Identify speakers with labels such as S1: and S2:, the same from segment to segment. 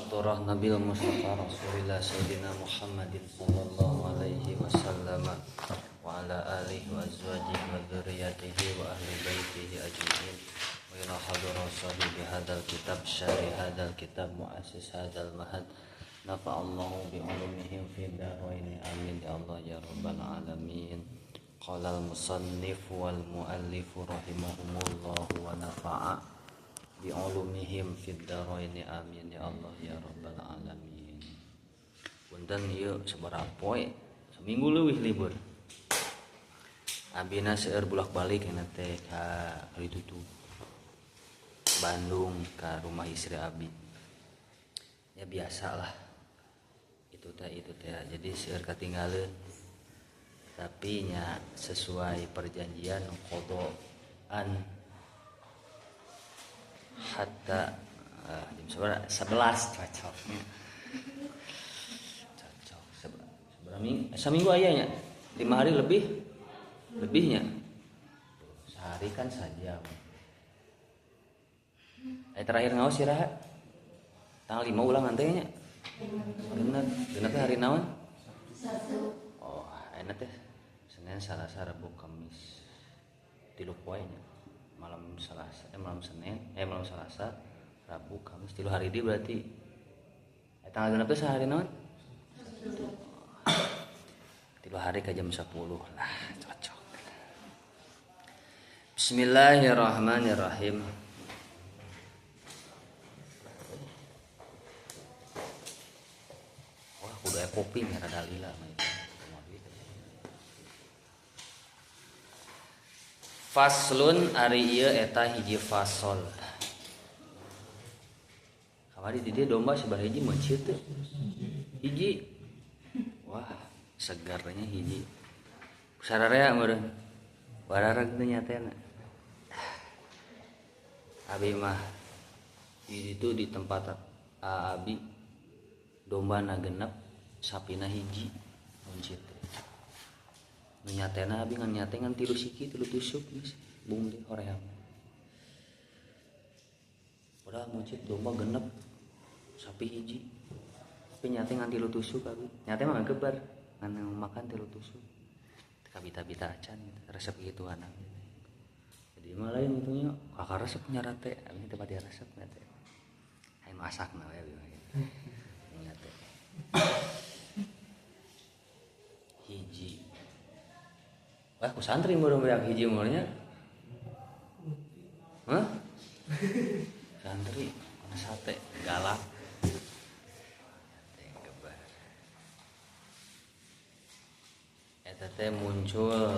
S1: hadrah Nabil Mustafa Rasulillah Sayyidina Muhammadin sallallahu alaihi wasallam wa ala alihi wa azwajihi wa dzurriyyatihi wa ahli baitihi ajma'in wa ila hadrah sahibi hadzal kitab syari hadzal kitab muassis hadzal mahad nafa'allahu bi ulumihim fid dharain amin ya Allah ya rabbal alamin. Qala al musannif wal muallif rahimahumullah wa nafa'a bi ulumihim fid dharain amin ya Allah ya rabbal alamin. Punten ieu sabaraha poe seminggu leuwih libur. Abina seueur bolak-balik ena teh ka Kalitutu Bandung ka rumah istri abi. Ya biasalah. Itu teh jadi seueur katinggaleun. Tapi nya sesuai perjanjian qadaan hatta jam 11 cocoknya. Cocok seberapa minggu? Seminggu aya nya. 5 hari lebih lebihnya. Sehari kan saja. Terakhir ngaos istirahat. Tanggal 5 ulang nanti nya. Bener, bener teh hari naon?
S2: Sabtu.
S1: Oh, enak teh. Senin, Selasa, Rabu, Kamis. 3 poe nya. Malam Selasa, malam Senin, malam Selasa, Rabu, Kamis, 3 hari di berarti. Tanggal genep teh sehari naon?
S2: Sabtu.
S1: 3 hari ke jam 10 lah, cocok. Bismillahirrahmanirrahim. Wah, kudu aya kopi nih rada lila mah itu. Faslun ari ieu eta hiji fasol. Kamari di dieu domba sabaraha hiji meuncit teu? Hiji. Wah, segarnya hiji. Sararea meureun. Warareg teu nyatena. Abi mah di ditu di tempat abi dombana genep, sapina hiji meuncit. Nu nyatena abi ngan nyate ngan 3 siki, 3 tusuk geus bung di hoream. Padahal meuncit domba genep, sapi hiji. Tapi nyate ngan 3 tusuk abi. Nyate mah gebar, ngan makan 3 tusuk. Kabita-bita acan gitu, resep gitu anak. Jadi mah lain gitu nya, kakak resep nyarate, abi teh bade resep nyate. Hayang masakna we abi mah gitu. Nyate. Hiji. Wah, ku santri meureun beak hiji meureunnya. Hah? Santri kana sate galak. Sate gebar. Eta teh muncul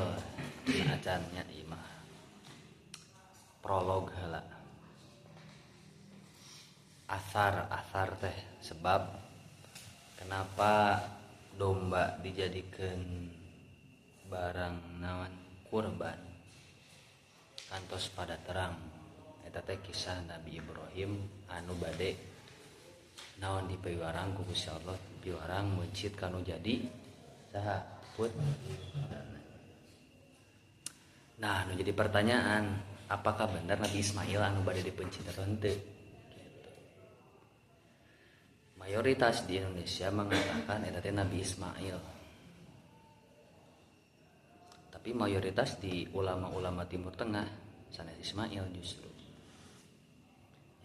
S1: acan nya ieu mah. Prolog heula. Asar teh sebab kenapa domba dijadikeun barang naon kurban kantos pada terang eta teh kisah Nabi Ibrahim anu bade naon dipiwarang ku Gusti Allah piwarang meuncit kanu jadi saha put. Nah, nu jadi pertanyaan, apakah benar Nabi Ismail anu bade dipeuncit atau henteu? Gitu. Mayoritas di Indonesia mengatakan eta teh Nabi Ismail. Tapi mayoritas di ulama-ulama Timur Tengah sanes Ismail justru.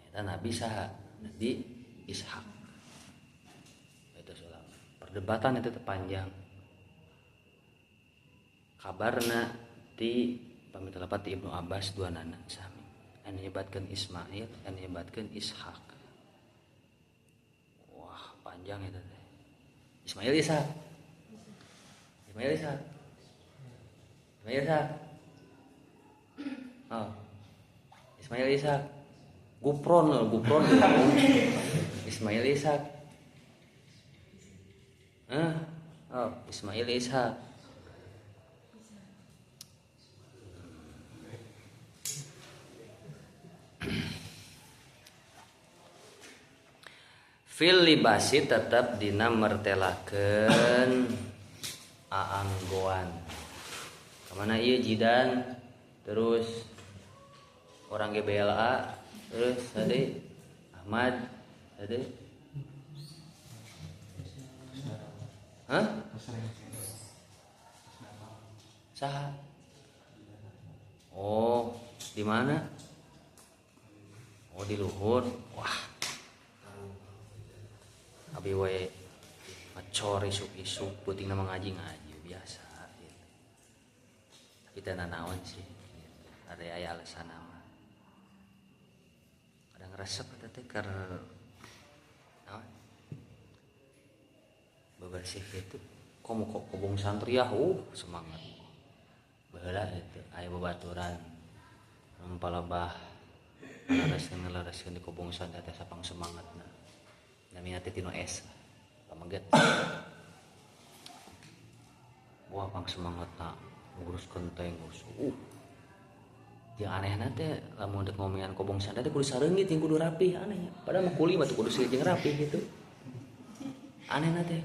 S1: Eta Nabi saha? Nabi Ishak. Itu ulama. Perdebatan itu panjang. Kabarna ti pamit lepat ti Ibnu Abbas dua nana sami. Anu nyebatkeun Ismail, anu nyebatkeun Ishak. Wah, panjang eta teh. Ismail Ishak. Ismail Ishak. Ismail Ishak. Oh. Ismail Ishak. Gupron loh, Gupron. Ismail Ishak. Hah? Oh, Ismail Ishak. Fil libasi tetap dina mertelakeun aanggoan. Kemana ieu Jidan terus orang GBLA terus tadi Ahmad tadi Hah? Saha? Oh, di mana? Oh, di luhur. Wah. Abi we ngecor isuk-isuk peuting nama ngaji-ngaji biasa gitu. Tapi teu nanaon sih gitu. Ada aya alasan mah. Kadang resep eta teh keur naon? Bebersih gitu. Komo kok kobong santriah, semangat. Baheula gitu aya babaturan rempalabah ngalereskeun di kobong santri teh sapang semangatna. Namina teh Tino S. Pameget. Wah, pang semangatna ngurus kenteng, ngurus. Jeung anehna teh lamun dek ngomean kobong santri teh kudu sareungit jeung kudu rapih aneh. Padahal mah kuli mah kudu jeung rapih gitu. Anehna teh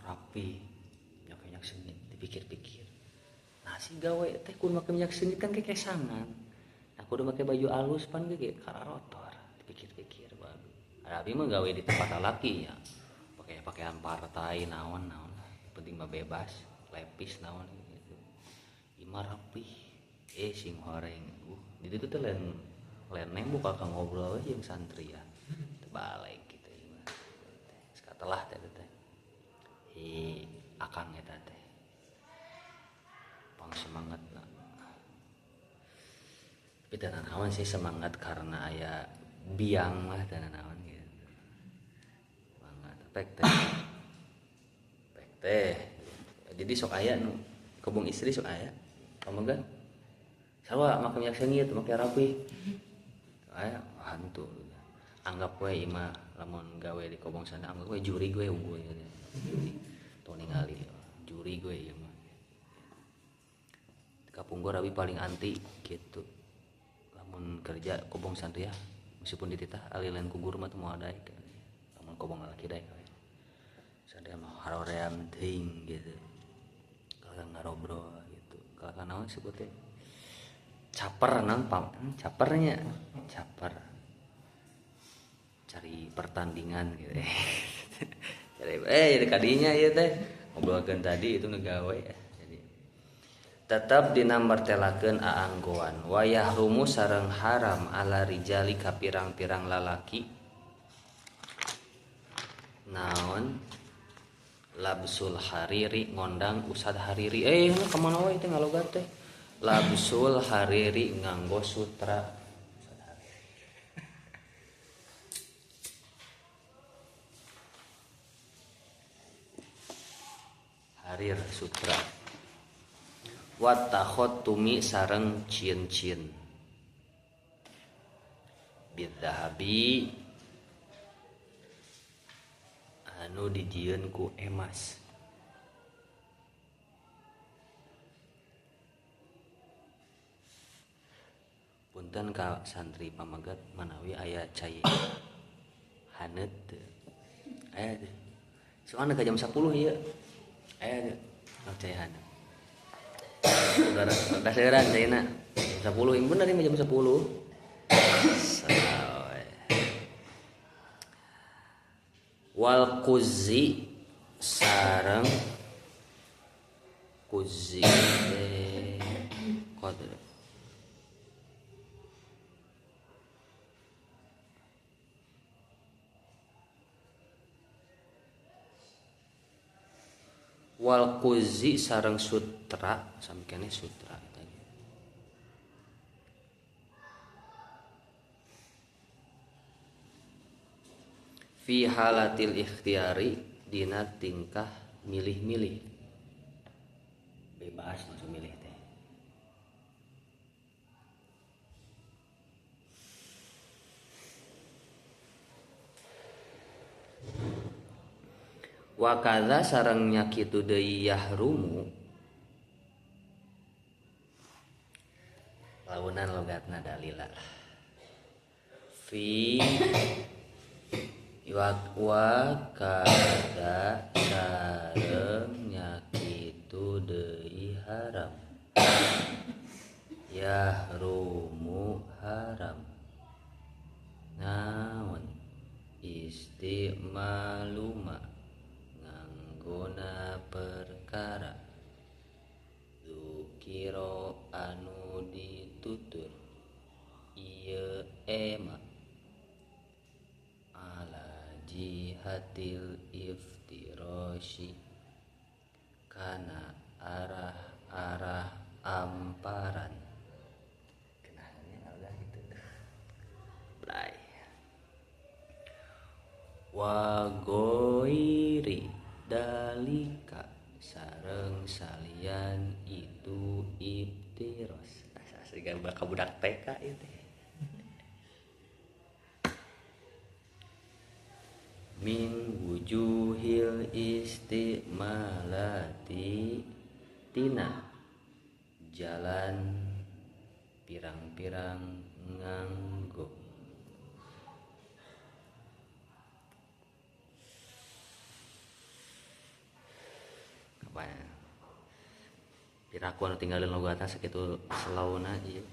S1: rapi, minyak sengit dipikir-pikir. Nah si gawe teh kudu make minyak sengit kan kekesangan. Nah kudu make baju alus pan ge kararotor dipikir-pikir baru. Ada abi mah gawe di tempat lalaki ya. Pakai pakaian partai naon-naon lah. Penting mah bebas, lepis naon gitu. Imah rapih, sing horeng. Di ditu teh lain nembok ka ngobrol we jeung santri ya. Terbalik gitu imah. Sakatelah teh teh. Hi akang eta teh. Pang semangatna. Tapi teu nanaon sih semangat karena aya biang lah teu nanaon gitu. Semangat pek teh. Jadi sok aya nu kobong istri sok aya. Pamegan. Sarua make minyak seungit, make rapi. Aya hantu. Anggap we imah lamun gawe di kobong sana anggap we juri gue unggul gitu. Juri. Tong ningali juri gue ieu mah. Kapungkur abi paling anti gitu. Lamun kerja kobong santri ya, meskipun dititah alilan ku guru mah teu moal daek. Lamun kobong lalaki daek we. Sadaya mah haroream teuing gitu. Kalau ngarobrol gitu. Kalau naon sebutnya caper naon pam, capernya, caper. Cari pertandingan gitu. Cari jadi kadinya ieu teh ngobrolkeun tadi itu ngegawe ya. Jadi tetap dinambartelakeun aanggoan wayah rumu sareng haram ala rijali ka pirang-pirang lalaki naon labsul hariri ngondang usad hariri ka mana wae teh ngalogat teh labsul hariri nganggo sutra harir sutra wattakhotumi sareng cieun-cieun bidzahabi anu dijieun ku emas punten ka santri pamegat manawi aya cai haneut teu aya teu soalna ka jam 10 ieu aya teu cai haneut udah caina jam 10 ini bener ini jam 10 wal kuzi sareng kuzi qadr wal kuzi sareng sutra samkene sutra tadi fi halatil ikhtiari dina tingkah milih-milih bebas maksud milih teh wa kadza sarengnya kitu deui yahrumu launan logatna dalila fi wa kadza sarengnya kitu deui haram yahrumu haram naon istimaluma nganggo nganggona perkara dzukira anu ditutur ieu ema ala jihatil iftirasy kana arah-arah amparan. Kenalnya udah gitu. Blay. Wa ghairi dalika sareng salian itu iftiros. Asa bakal budak TK ieu teh. Min wujuhil istimalati tina jalan pirang-pirang nganggo. Kapan piraku anu tinggalin logatna sakitu selauna ieu.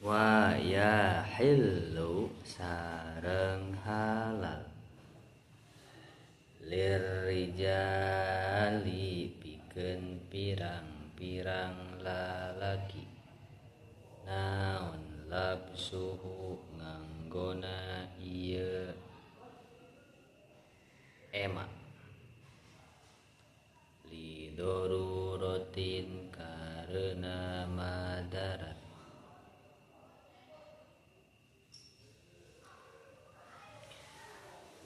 S1: Wa ya hillu sareng halal lirrijali pikeun pirang-pirang lalaki naon labsuhu nganggona ieu ema lidoruratin karena madarat.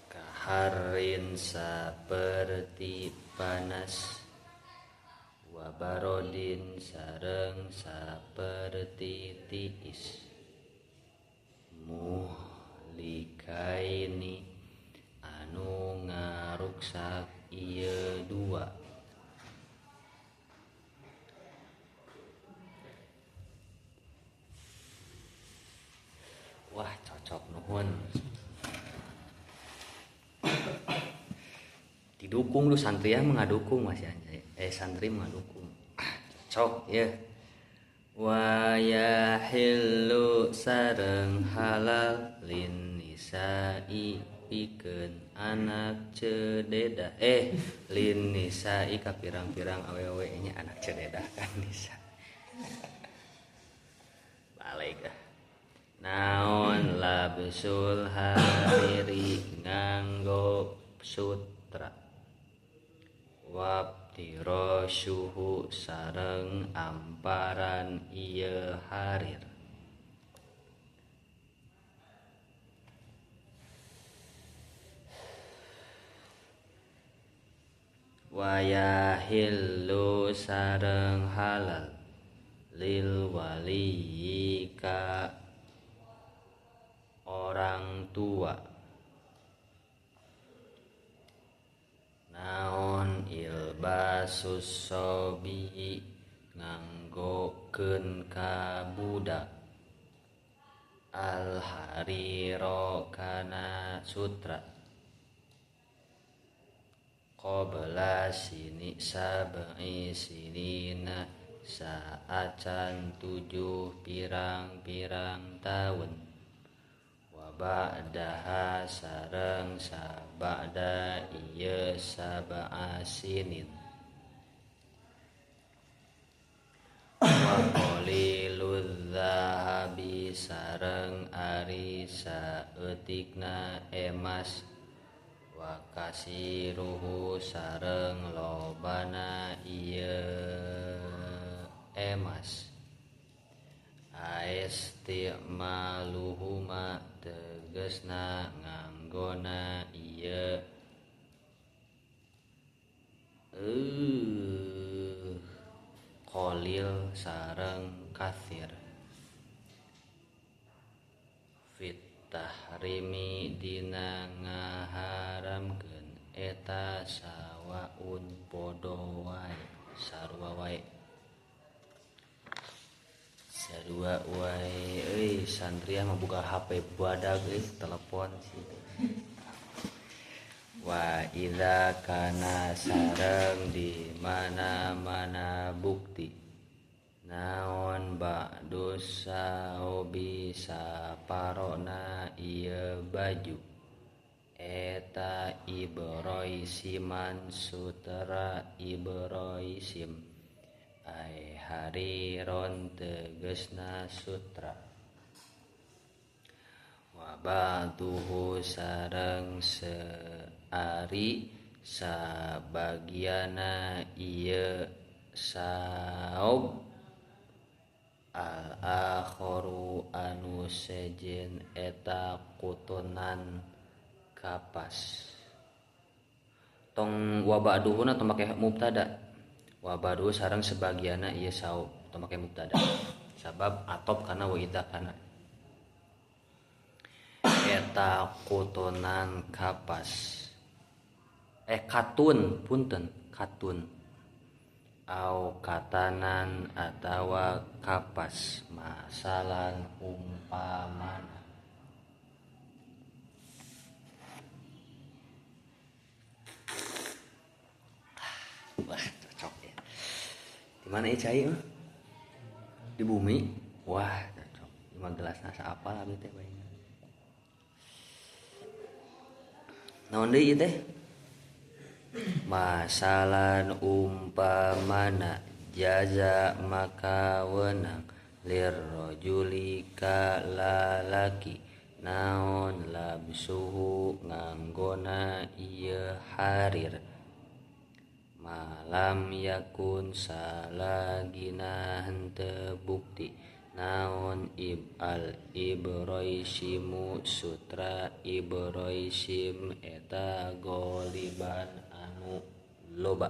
S1: Kaharin saperti panas wabarodin sareng saperti tiis muhlikaini anu ngaruksak ieu dua. Wah cocok nuhun. Didukung lu santri ya mengadukung masih anjay. Santri mengadukung. Cocok ya. Wa yahillu sareng halal lin nisa'i pikeun anak cededa. Lin nisa'i ka pirang-pirang awewe nya anak cededa kan nisa. Balik ah. Naon labsul hariri nganggo sutra wabtirasuhu sareng amparan ieu harir. Wayahillu sareng halal lil waliyi ka orang tua naon ilbasus sobi nganggokeun ka budak al hariro kana sutra qabla sini sab'i sinina saacan 7 pirang-pirang taun ba'daha sareng sabada ieu sab'a sinin wa qaliludz zahabi sareng ari saeutikna emas wa kasiruhu sareng lobana ieu emas aistimaluhuma tegesna nganggona ieu qalil sareng katsir fit tahrimi dina ngaharamkeun eta sawaun podo wae sarua wae sarua wae euy santri mah buka HP badag euy telepon sih. Wa idza kana sareng di mana-mana bukti naon ba'dus saobi saparona ieu baju eta ibroisiman sutera ibroisim ai hariron tegesna sutra wa ba'duhu sareng seari sabagiana ieu saob al akharu anu sejen eta kutunan kapas. Tong wa ba'duhuna tong make mubtada, wa ba'duhu sareng sebagiana ieu saob tong make mubtada sabab atop kana wa idza kana eta kutunan kapas katun punten katun au katanan atawa kapas masalan umpamana. Wah cocok ya. Di mana ya cai mah? Di bumi. Wah cocok. 5 gelas nasa apal abdi teh bae. Naon deui teh? Masalan umpamana jaza maka wenang lirrajuli ka lalaki naon labsuhu nganggona ieu harir malam yakun salagina henteu bukti naon ibal ibroisimu sutra ibroisim eta goliban anu loba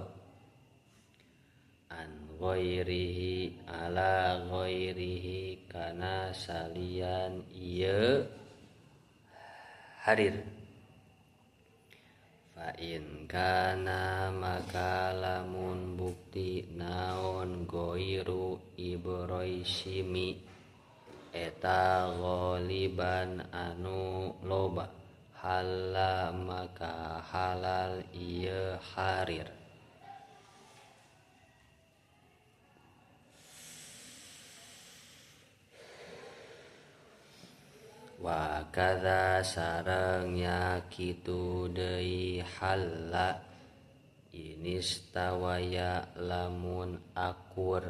S1: an ghairihi ala ghairihi kana salian ieu harir fa in kana maka lamun bukti naon ghairu ibroisimi eta ghaliban anu loba halal maka halal ieu harir. Wa kadza sareng nya kitu deui halla inistawaya lamun akur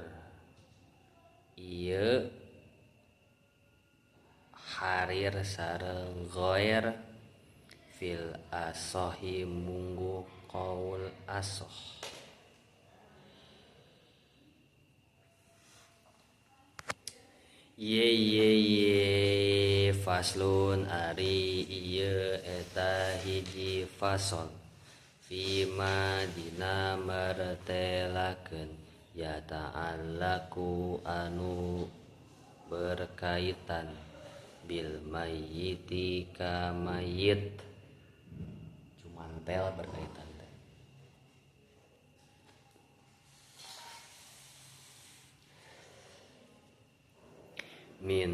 S1: ieu harir sareng ghair fil asohi munggu qaul asoh. Ye ye ye faslun ari ieu eta hiji fasol fima dina mertelakeun ya ta'allaku anu berkaitan bil mayyiti ka mayyit cumantel berkaitan teh. Min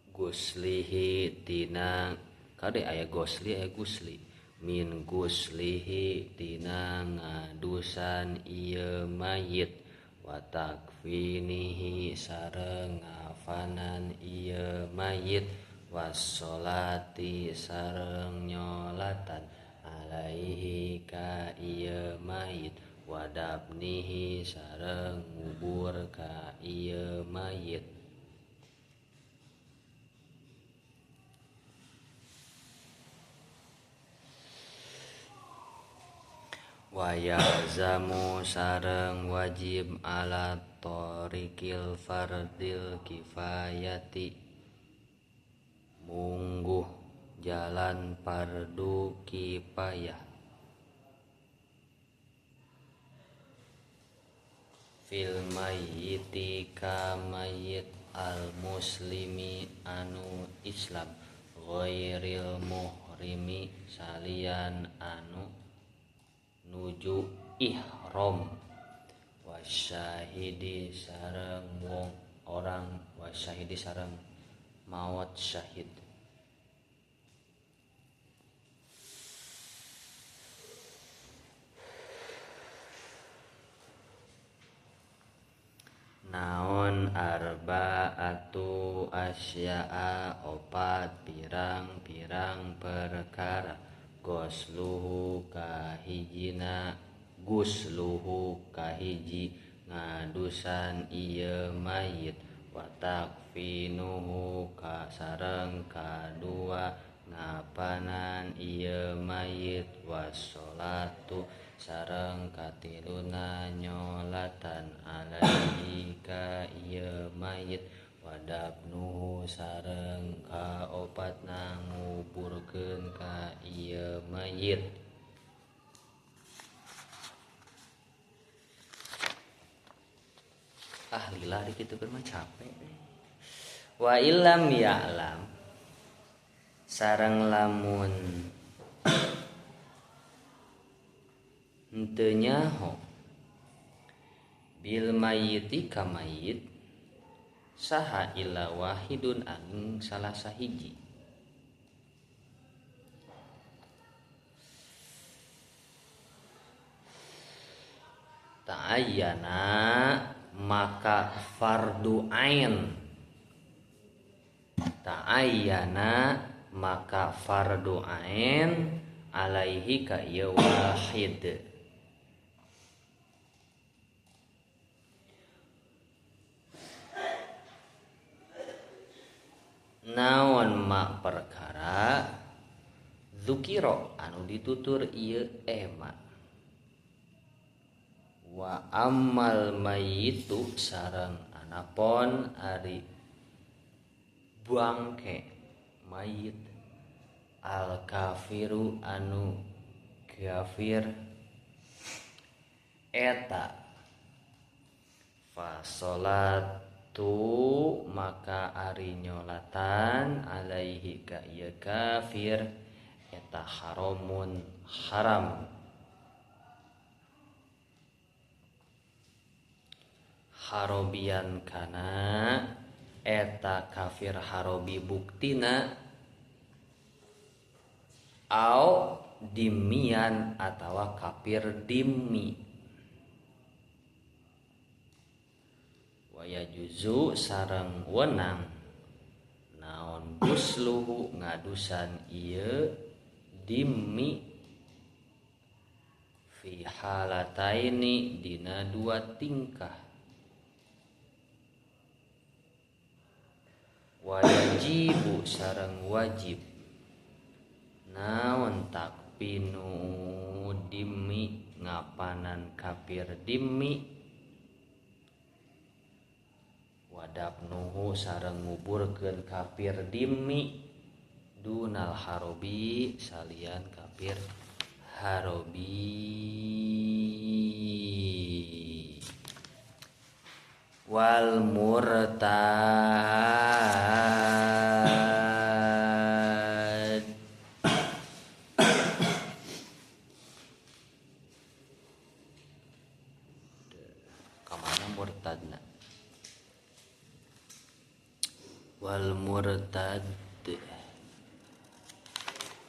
S1: guslihi tina kade aya gosli aya gusli min guslihi tina ngadusan ieu mayit wa takfinihi sareng ngafanan ieu mayit wassolati sareng nyolatan alaihi ka ieu mayit wadabnihi sareng ngubur ka ieu mayit. Wa yalzamu sareng wajib ala tariqil fardil kifayati mungguh jalan fardu kifayah fil mayyiti ka mayyit al muslimi anu Islam ghairil muhrimi salian anu nuju ihram wasyahidi sareng wong orang wasyahidi sareng maut syahid. Naon arba'atu asya'a opat pirang-pirang perkara Gosluhu kahijina gusluhu kahiji ngadusan ieu mayit wa takfinuhu ka sareng kadua ngapanan ieu mayit washolatu sareng katiluna nyolatan alaihi ka ieu mayit wadabnuhu sareng kaopatna nguburkeun ka ieu mayit. Ah lila dikitukeun mah capek. Wa illam ya'lam sareng lamun henteu nyaho bil mayyiti ka mayit saha illa wahidun angin salah sahiji ta'ayyana maka fardu ain ta'ayyana maka fardu ain alaihi ka ieu wahid. Naon ma perkara dzukira anu ditutur ieu ema wa ammal mayyitu sareng anapon ari bangke mayit al kafiru anu kafir eta fasolatu maka ari nyolatan alaihi ka ieu kafir eta haramun haram harobian kana eta kafir harobi buktina au dimian atawa kafir dimmi waya juzu sareng wenang naon gusluhu ngadusan ieu dimmi fi halataini dina dua tingkah wajibu sareng wajib naon takpinu dimmi ngapanan kafir dimmi wadabnuhu sareng nguburkeun kafir dimmi dunal harobi salian kafir harobi wal murtad kamana murtadna wal murtad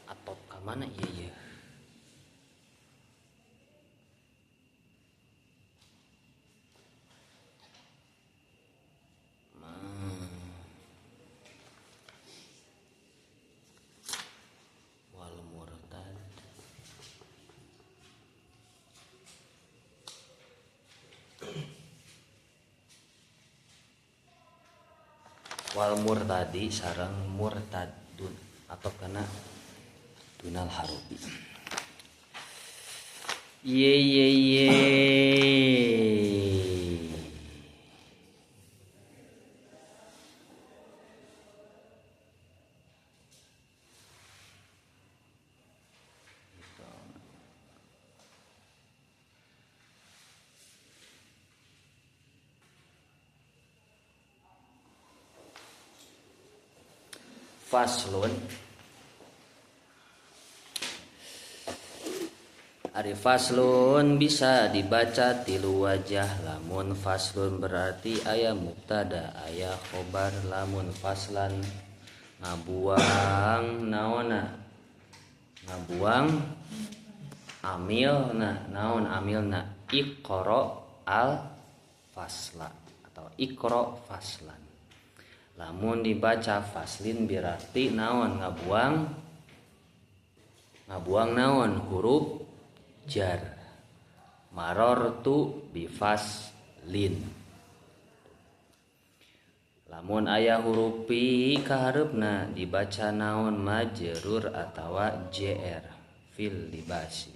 S1: atop kamana ieu ye wal murtadi sareng murtadun atau kana dunal harobi ye ye ye faslun ari faslun bisa dibaca tilu wajah lamun faslun berarti aya mubtada aya khobar lamun faslan ngabuang naona ngabuang amilna naon amilna iqra al fasla atau iqra faslan lamun dibaca faslin berarti naon ngabuang Ngabuang naon huruf jar. Marortu bifaslin. Lamun aya huruf pi kahareupna dibaca naon majrur atawa jr fil libasi.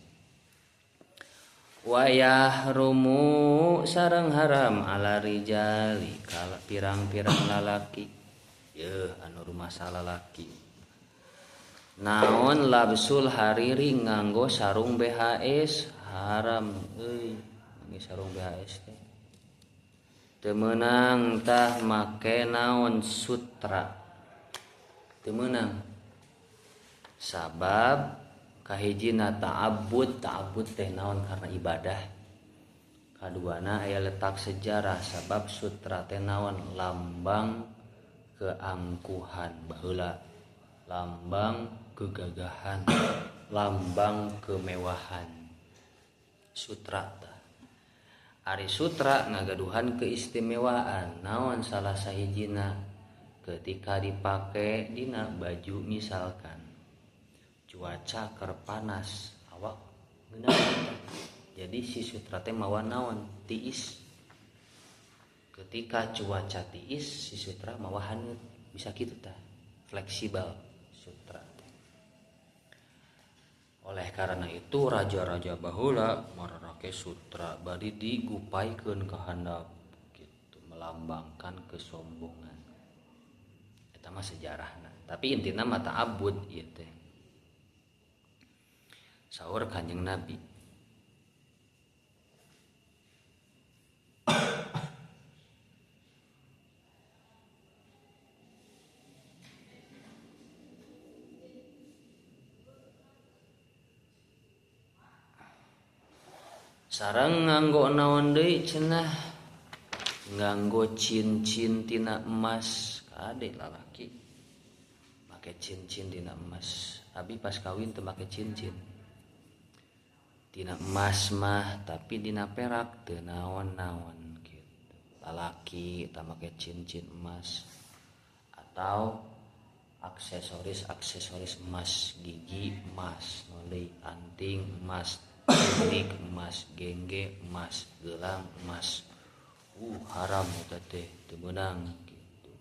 S1: Wa yahrumu sareng haram ala rijali kala pirang-pirang lalaki. Yeuh anu rumasa lalaki. Naon labsul hariri nganggo sarung BHS haram euy, nganggo sarung BHS teh. Teu meunang tah make naon sutra. Teu meunang. Sabab kahijina ta'abbud, ta'abbud teh naon karena ibadah. Kaduana aya letak sejarah sabab sutra teh naon lambang keangkuhan baheula, lambang kegagahan, lambang kemewahan. Sutra tah. Ari sutra ngagaduhan keistimewaan naon salah sahijina ketika dipake dina baju misalkan cuaca keur panas awak ngeunah. Jadi si sutra teh mawa naon tiis. Ketika cuaca tiis si sutra mawa haneut, bisa kitu tah, fleksibel sutra teh. Oleh karena itu raja-raja baheula mararake sutra bari digupaikeun ka handap gitu, melambangkan kesombongan. Eta mah sejarahna, tapi intina mah ta'abbud ieu teh. Saur Kanjeng Nabi. Sareng nganggo naon deui cenah nganggo cincin tina emas kade lalaki make cincin tina emas. Abi pas kawin teu make cincin tina emas mah, tapi dina perak teu naon-naon gitu. Lalaki teu make cincin emas atau aksesoris-aksesoris emas, gigi emas, naon deui anting emas, unik emas, gengge emas, gelang emas. Haram eta teh, teu meunang gitu.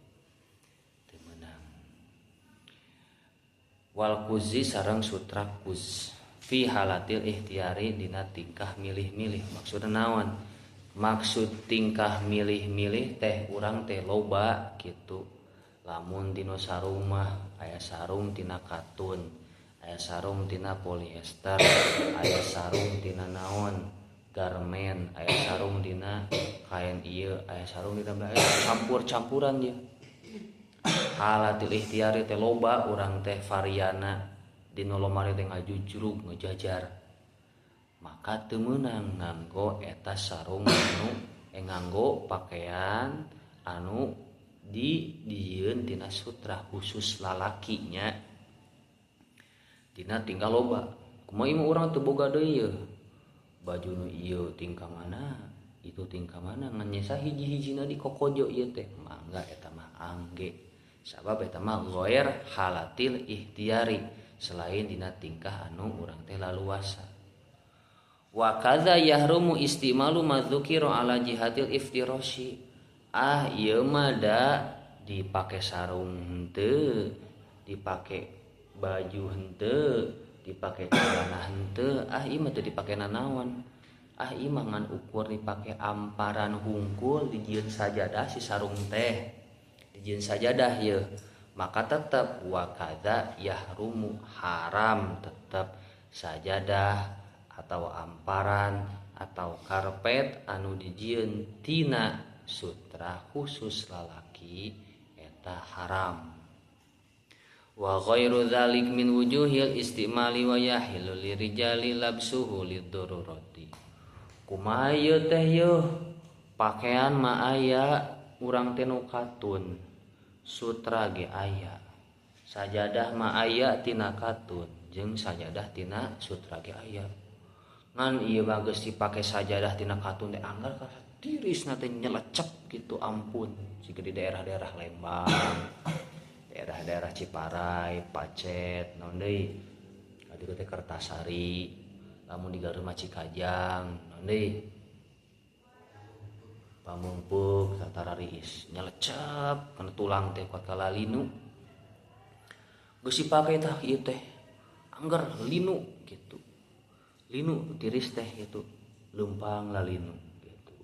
S1: Teu meunang. Wal kuzi sareng sutra kuz fi halatil ikhtiari dina tingkah milih-milih. Maksudna naon? Maksud tingkah milih-milih teh urang teh loba gitu. Lamun dina sarung mah aya sarung tina katun, aya sarung tina polyester, aya sarung tina naon garmen, aya sarung tina kain ieu, aya sarung tina bae, campur-campuran ieu. Halatil ikhtiari teh loba urang teh variana dina lomari teh ngajujrug ngajajar. Maka teu meunang nganggo eta sarung anu nganggo pakaian anu di dijieun tina sutra khusus lalakinya. Dina tinggal loba. Kumaha ieu urang teu boga deui yeuh. Baju nu ieu tingkah mana, itu tingkah mana, ngan nyesa hiji-hijina di kokojo ieu teh. Mangga eta mah angge. Sabab eta mah ghair halatil ikhtiari, selain dina tingkah anu urang teh laluasa. Wa kadza yahrumu istimalu madzukira ala jihatil iftirasyi. Ah ieu mah da dipake sarung henteu, dipake baju henteu, dipake celana henteu, ah ieu mah teu dipake nanaon. Ah ieu mah ngan ukur dipake amparan hungkul dijieun sajadah si sarung teh. Dijieun sajadah ieu. Maka tetep wa kadza yahrumu haram tetep sajadah atau amparan atau karpet anu dijieun tina sutra khusus lalaki eta haram. Wa ghairu dzalik min wujuhil istimali wa yahilu lirijali labsuhu lidururati. Kumaha ieu teh yeuh? Pakaian mah aya urang teh nu katun, sutra ge aya. Sajadah mah aya tina katun jeung sajadah tina sutra ge aya. Ngan ieu mah geus dipake sajadah tina katun teh anggar ka tirisna teh nyelecep gitu, ampun. Siga di daerah-daerah Lembang, daerah-daerah Ciparai, Pacet, naon deui, Kaditu teh Kertasari, lamun di Garut mah Cikajang, naon deui? Pameungpeuk satarariis nyelecep kana tulang teh kuat kalalinu. Geus dipake tah ieu teh angger linu gitu. Linu tiris teh gitu, leumpang lalinu gitu.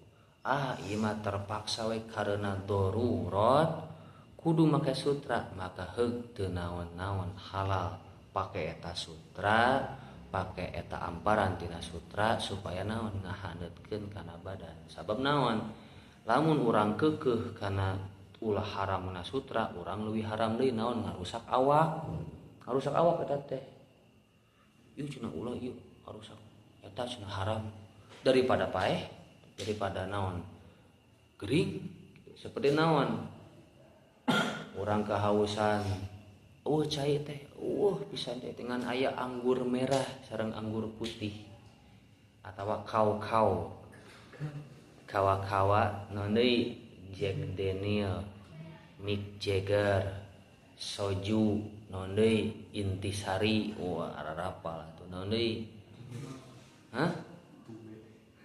S1: Ah ieu mah terpaksa we karena darurat kudu make sutra, maka heug teu naon-naon halal pake eta sutra, pake eta amparan tina sutra supaya naon ngahaneutkeun kana badan. Sabab naon? Lamun urang keukeuh kana ulah haramna sutra, urang leuwih haram deui naon ngarusak awak. Ngarusak awak eta teh. Ieu cenah ulah ieu ngarusak. Eta cenah haram daripada paeh, daripada naon gering seperti naon urang kehausan, cai teh, pisan teh dengan aya anggur merah sareng anggur putih atawa kau-kau kawa-kawa naon deui Jack Daniel, Mick Jagger, soju naon deui Intisari, wah ararapal atuh naon deui? Hah?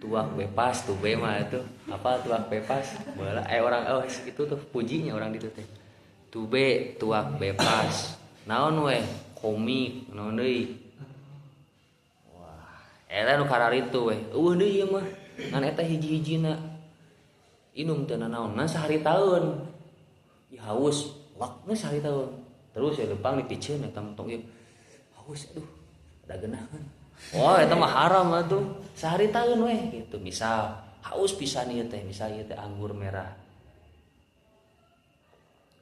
S1: Tuak bebas, tube mah itu. Apa tuak bebas? Bola orang oh itu tuh pujinya orang ditu teh. Tube tuak bebas. Naon weh? Komik naon deui? Wah, eta nu kararitu weh. Eueuh deui ieu mah. Ngan eta hiji-hijina. Inum teu nanaon, ngan sahari taun. Ieu haus, lak geus sahari taun. Terus ya leumpang dipiceun eta mah tong ieu. Haus aduh, ada geunaheun. Wah, eta mah haram atuh. Sehari taun weh gitu. Misal haus pisan ieu teh, misal ieu teh anggur merah.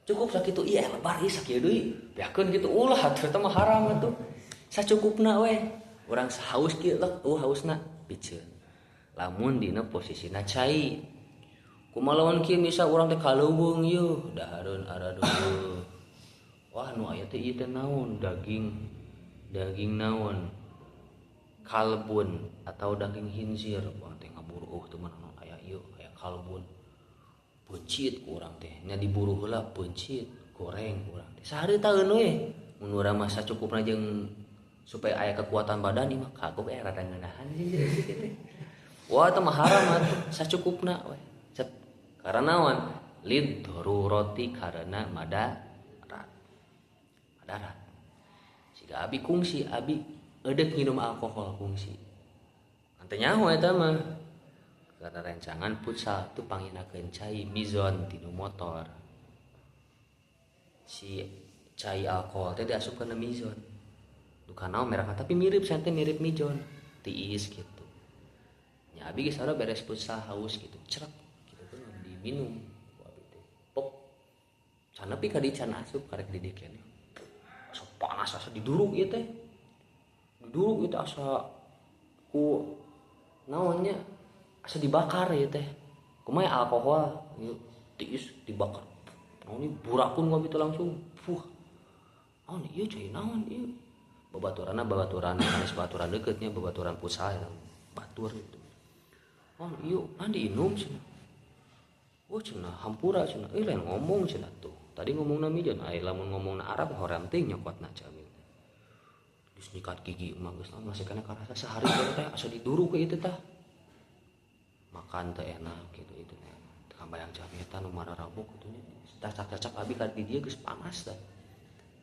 S1: Cukup sakitu ieu lebar ieu sakieu deui. Beakeun gitu ulah atuh eta mah haram atuh. Sacukupna weh. Urang haus kieu lek, hausna piceun. Lamun dina posisina cai. Kumaha lawan kieu misal urang teh kaleuweung ieu, dahareun araduh. Wah, nu aya teh ieu teh naon? Daging. Daging naon? Kalbun atau daging khinzir. Wah teh ngaburu teu meunang aya ieu aya kalbun. Peuncit ku urang teh nya diburu heula peuncit goreng ku urang teh. Sahari taeun we. Mun urang mah sacukupna jeung supaya aya kekuatan badan ieu mah kagok rada ngeunahan sih teh. Wah teh mah haram atuh sacukupna we. Cep. Karena naon? Lid darurati karena madarat. Madarat. Siga abi kungsi abi edek minum alkohol kungsi. Ante nyaho eta mah. Karena rencangan futsal tuh panginakeun cai mizon tinu motor. Si cai alkohol teh diasupkeun na mizon. Duka naon merekna tapi mirip sante mirip mizon, tiis gitu. Nya abi geus sarua beres futsal haus gitu, cerek gitu tuh diminum ku abi teh. Pop. Can nepi ka di can asup karek di dieu keneh. Asa panas asa diduruk ieu teh. Duduk itu asa ku naonnya asa dibakar ya teh. Kumaha alkohol ieu tiis dibakar. Naon ieu burakun ku abi teh langsung. Fuh. Naon ieu cai naon ieu? Babaturanna babaturan sanes babaturan deukeutnya babaturan futsal eta batur gitu. Naon ieu naon diinum cenah. Oh cenah hampura cenah. Lain ngomong cenah tuh. Tadi ngomongna mijan aya lamun ngomongna Arab hoream teuing nyokotna camin. Geus nyikat gigi mah geus masih kana karasa sehari teh asa diduruk ke itu tah. Makan teh enak gitu itu teh. Teu kabayang cami eta nu mararabok kitu nya. Cacak-cacak abi ka di dieu geus panas tah.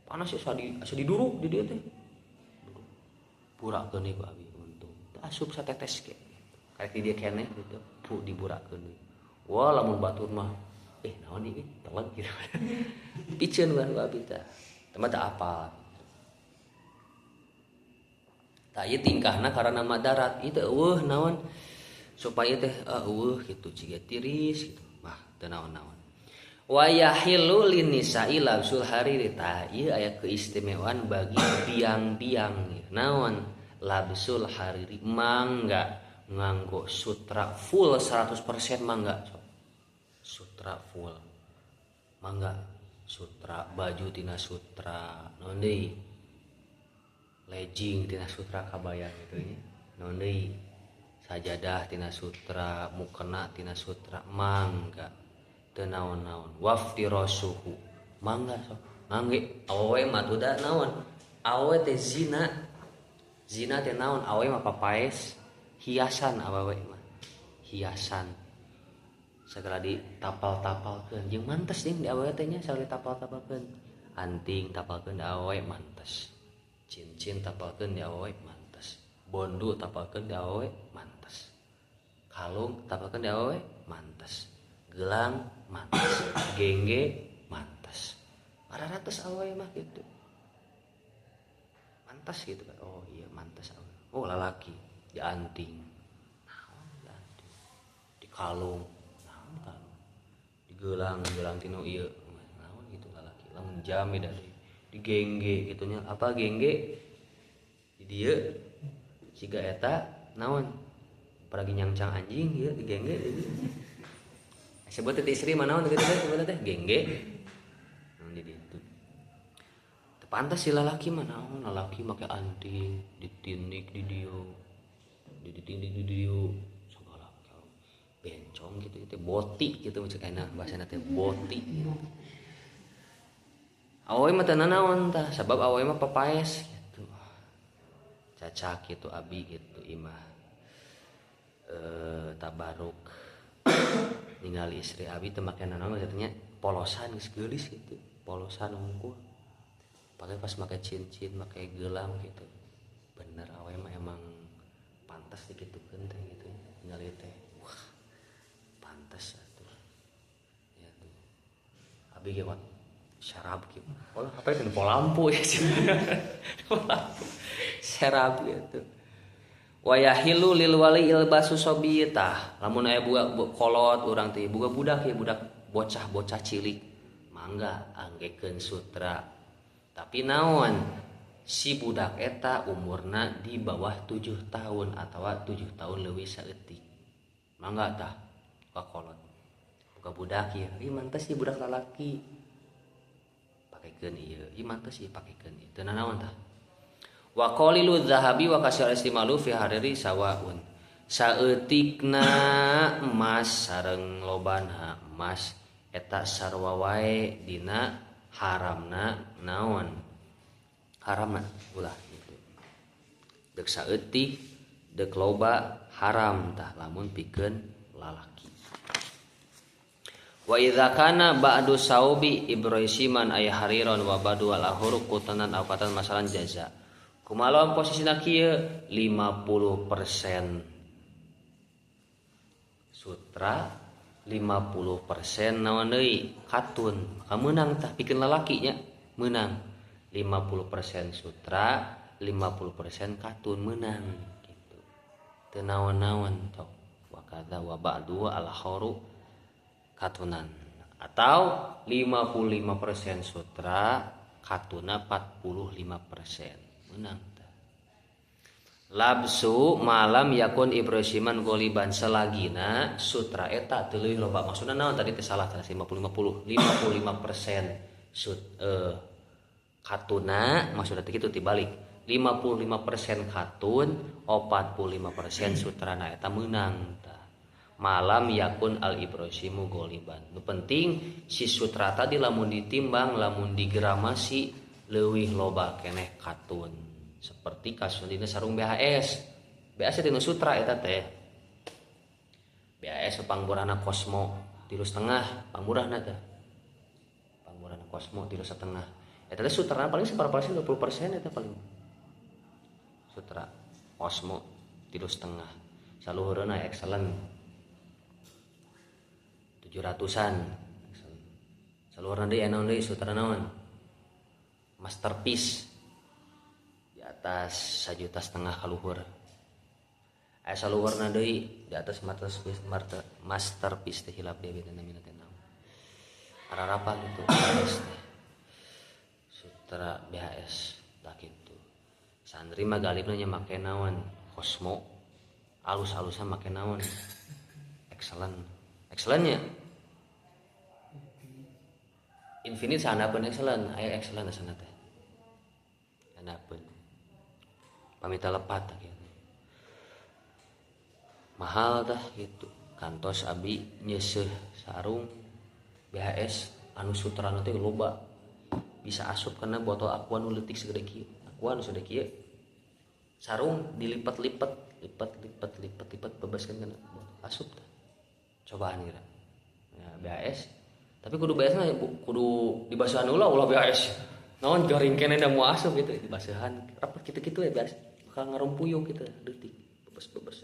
S1: Panas ya asa diduruk di dieu teh. Burakeun ku abi untung. Teu asup satetes ge. Karek di dieu keneh gitu, pu diburakeun deui. Wah lamun batur mah naon ieu teleg gitu. Piceun ku abi tah. Teu mah teu apal. Tah ieu tingkahna karena madarat ieu teh eueuh naon supaya teh eueuh gitu ciga tiris gitu. Wah teu naon-naon. Wa yahillu linnisa'i labsul hariri. Tah ieu aya keistimewaan bagi biang-biang naon labsul hariri mangga nganggo sutra full 100% mangga sok. Sutra full mangga sutra baju tina sutra naon deui legging tina sutra kabayang gitu nya naon deui sajadah tina sutra mukena tina sutra mangga teu naon-naon waftirasuhu mangga sok ngangge awewe mah tuh da naon awewe teh zina Zina teh naon? Awewe mah papaes hiasan, awewe mah hiasan segala ditapal-tapalkeun jeung mantes jeung di awewe teh nya, sagala ditapal-tapalkeun. Anting tapalkeun di awewe mantes, cincin tapalkeun di awewe mantes, bondu tapalkeun di awewe mantes, kalung tapalkeun di awewe mantes, gelang mantes, gengge mantes, ratus awewe mah gitu mantas gitu kan. Oh iya, mantas awewe. Oh, lalaki di anting naon, di anting, di kalung naon, kalung di gelang, gelang tinu ieu naon gitu lalaki. Lamun jam beda deui, di gengge gitu nya. Apa gengge di dieu siga eta naon, paragi nyangcang anjing ieu di gengge di sebut teh istri mah naon gitu teh, sebut teh gengge naon di ditu. Teu pantas si lalaki mah naon, lalaki make anting ditindik di dieu, ditindik di dieu segala bencong gitu teh, boti gitu cek enak bahasana teh, boti gitu. Awewe mah teu nanaon tah, sabab awewe mah papaes gitu. Cacak gitu abi gitu imah tabaruk ningali istri abi teu make nanaon, maksudnya polosan geus geulis gitu, polosan hungkul. Pakai pas make cincin, make gelang gitu. Bener awewe mah emang pantas dikitukeun teh gitu. Ningali teh wah pantas atuh. Ya tuh. Abi ge syarab gitu. Oh, apa itu lampu ya sih. Lampu. Syarab gitu. Wa yahilu lil wali ilbasu sobiyah. Lamun aya buka kolot urang teh boga budak ya, budak bocah-bocah cilik mangga anggekeun sutra. Tapi naon, si budak eta umurna di bawah 7 tahun atawa 7 tahun leuwih saeutik. Mangga tah ka kolot. Boga budak ieu, ih mantes ieu budak lalaki. Pakekeun ieu, ih mantes ieu pakekeun ieu. Teu nanaon tah. Wa qalilu dzahabi wa kasir istimalu fi hariri sawaun. Saeutikna emas sareng lobana emas eta sarua wae dina haramna naon? Haramna ulah gitu. Deuk saeutik deuk loba haram tah lamun pikeun lalaki. Wa idza kana ba'du saubi ibrahisiman ay hariron wa ba'du al ahuru qutanan aw qatan masalan jaza. Kumaha posisina kieu 50% sutra 50% naon deui katun. Maka meunang tah pikeun lalaki nya, meunang 50% sutra 50% katun meunang gitu. Teu naon-naon tok. Wa kadza wa ba'du al ahuru katunan atau 55% sutra katuna 45% menang. Labsu malam yakun ibrosiman goliban selagina sutra eta teu leuwih loba. Maksudna naon tadi teh salah teh 50-50, 55% sut, katuna maksudna teh kitu tibalik 55% katun 45% sutrana eta meunang tah. Malam yakun al ibrosimu goliban. Nu penting si sutra tadi lamun ditimbang lamun digramasi leuwih loba keneh katun. Seperti kasus dina sarung BHS. BHS teh sutra eta teh. BHS pangmurahna Cosmo 3,5, pangmurahna teh. Pangmurahna Cosmo 3,5. Eta teh sutrana paling seberapa persen? 20% eta paling. Sutra Cosmo 3,5. Saluhureuna excellent 700-an. Saluhurna deui aya naon deui sutra naon? Masterpiece di atas 1,5 juta kaluhur. Aya saluhurna deui di atas masterpiece, masterpiece teh hilap deui beda namina teh naon. Ararapa gitu BHS teh. Sutra BHS tah kitu. Santri mah galibna nya make naon? Cosmo. Alus-alusna make naon? Excellent. Excellentnya Infinite sahandapeun excellent, aya excellent asana teh. Handapeun. Pamita lepat tah gitu. Mahal tah gitu. Kantos abi nyeuseuh sarung BHS anu sutrana teh loba. Bisa asup kana botol Aqua nu leutik segede kieu. Aqua nu segede kieu. Sarung dilipat-lipat, lipat lipat lipat lipat, bebaskan kana asup tah. Cobaan kira. Ya, BAS. Tapi kudu BAS mah kudu dibasuhan ulah, ulah BAS. Naon, garing keneh da mau asup gitu, dibasuhan rapat gitu-gitu ya BAS. Bakal ngarumpuyung gitu detik bebas-bebas.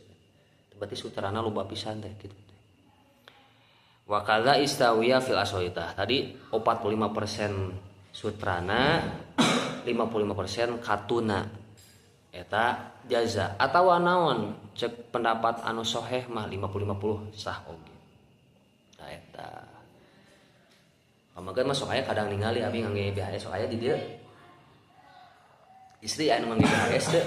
S1: Berarti sutrana loba pisan teh gitu. Wa kadza istawiya fil asoitah. Tadi 45% sutrana, 55% katuna. Eta jaza atawa naon, cek pendapat anu soheh mah 50-50 sah oge. Nah, eta. Pamagan mah sok aya, kadang ningali abi ngangge BHS, sok aya di dieu. Istri anu ngangge BHS teh.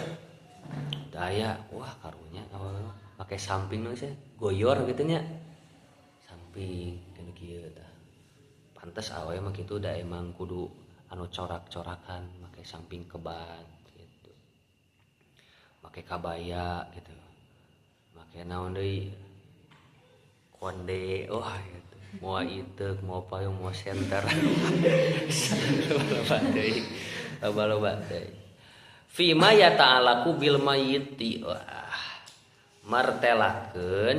S1: Daya, wah, karunya awal make samping nu sih, goyor gitu nya. Samping kan kieu tah. Pantes awe mah kitu, da emang kudu anu corak-corakan, make samping kebat gitu. Make kabaya gitu. Make naon deui? Konde, wah gitu. Mau iteuk, mau payung, mau senter. Loba deui. Loba-loba deui. Fima yata'alaku bil mayyiti. Wah. Martelakeun